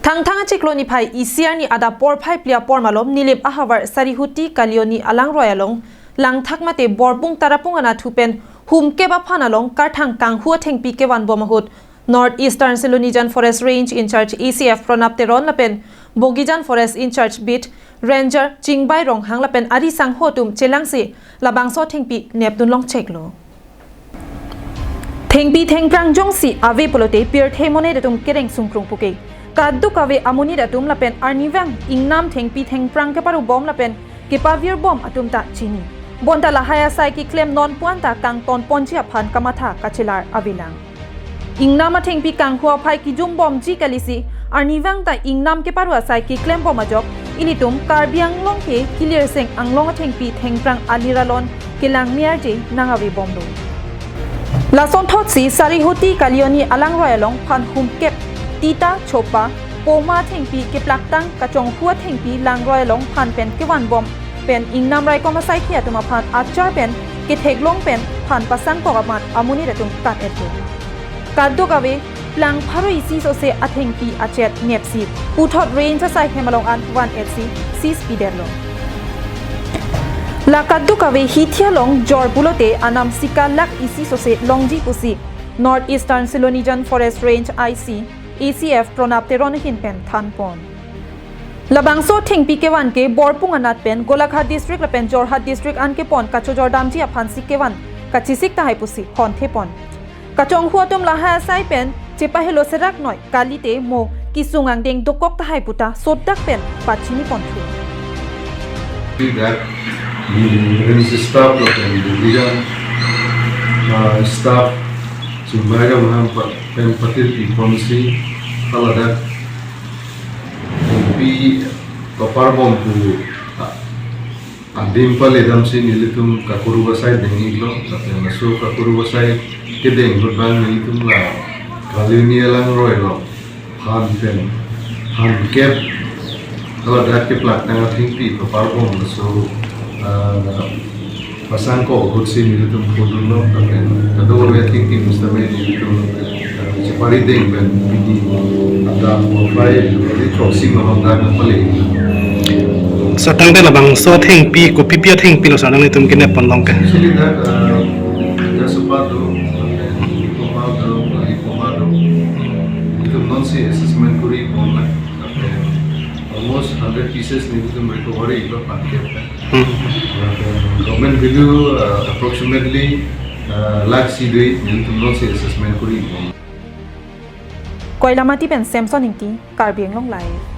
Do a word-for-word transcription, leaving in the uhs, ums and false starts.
Thangthang achiklo niphai isi arni adap porphai phli apor malom Nilip ahavar Sarihuti Kalioni alangroi along langthak mate Borpung Tarapung anatthu pen humkep aphan along karthang kanghu athengpi kevanbom ahut North Eastern Silonijan Forest Range in-charge A C F Pranab Teron lapen Bogijan Forest in-charge Beat Ranger Chingbai Ronghang lapen ari sangho atum chelangsi labangso thengpi nepdun longcheklo. Thengpi thengphrang jongsi ave pulote pirthe monit atum kereng sungkrung puke. Kadokave amonit atum lapen arnivang ingnam thengpi thengphrang keparubom lapen kepavirbom atum ta chini. Bonta lahai asai keklem non pu-an ta kangton ponji aphan kamatha kachelar avelang. Ingnam athengpi kanghu aphai kijumbomji kalisi, arnivang ta ingnam keparu asai keklembom ajok, ilitum Karbi Anglong ke kilirseng Anglong athengpi thengphrang alir alon kelang miarje nang avebomlo. Lasonthotsi Sarihuti Kalioni alangroi along phan humkep tita chopa poma athengpi keplaktang kachonghu athengpi langroi along phan pen kevanbom pen ingnam raikom asaikhi atum aphan achar pen ketheklong pen phan pasangkok amat amonit atum kat-etlo. Kadokave plang pharo isi sose athengpi achet nepsi puthot range asaihem along an van-etsi seize pidetlo. La kadokave hithi along jor pulote anam sika lakh isi sose longji pusi North Eastern Silonijan Forest Range I C, A C F Pranab Teron ahin pen thanpon. Labangso thengpi kevan ke Borpung anat pen Golaghat District lapen Jorhat District an kepon kachojordamji aphansi kevan kachesik tahai pusi honthepon. Kachonghu atum lahai asai pen chepahelo serak noi kalite mo kesung angdeng dokok tahai puta sodak pen pachiniponthu. See that the range staff lapen division, uh, staff Chingbai Ronghang pa-, pen patir pi ponsi haladak pi paparbom pu, ah, adim pale damsi nelitum kakuru asai dengiklo, lapen laso kakuru asai kedeng ahut abang nelitum la Kalioni alangroi along phan pen, phan kep, haladak keplaktang athengpi paparbom laso, ah, pasangkok ahutsi nelitum pudunlo, lapen kadokave athengpi musta me nelitum, ah, chepari deng pen pini adap porphai, pini throksi malom dak pale. Satang te labangso athengpi, kopipi athengpi lo satang nelitum kenep pon long ke? Actually, dak, ah, jasopa do, lapen lipoma do, lipoma do. Nelitum nonsi assessment kuri pon lang, lapen almost hundred pieces nelitum recovery lo phan kep pen. Hmm. Lapen government value, uh, approximately, uh, lakh isi do, nelitum nonsi assessment kuri pon. Koilamati pen Samson Ingti, Karbi Anglong Live.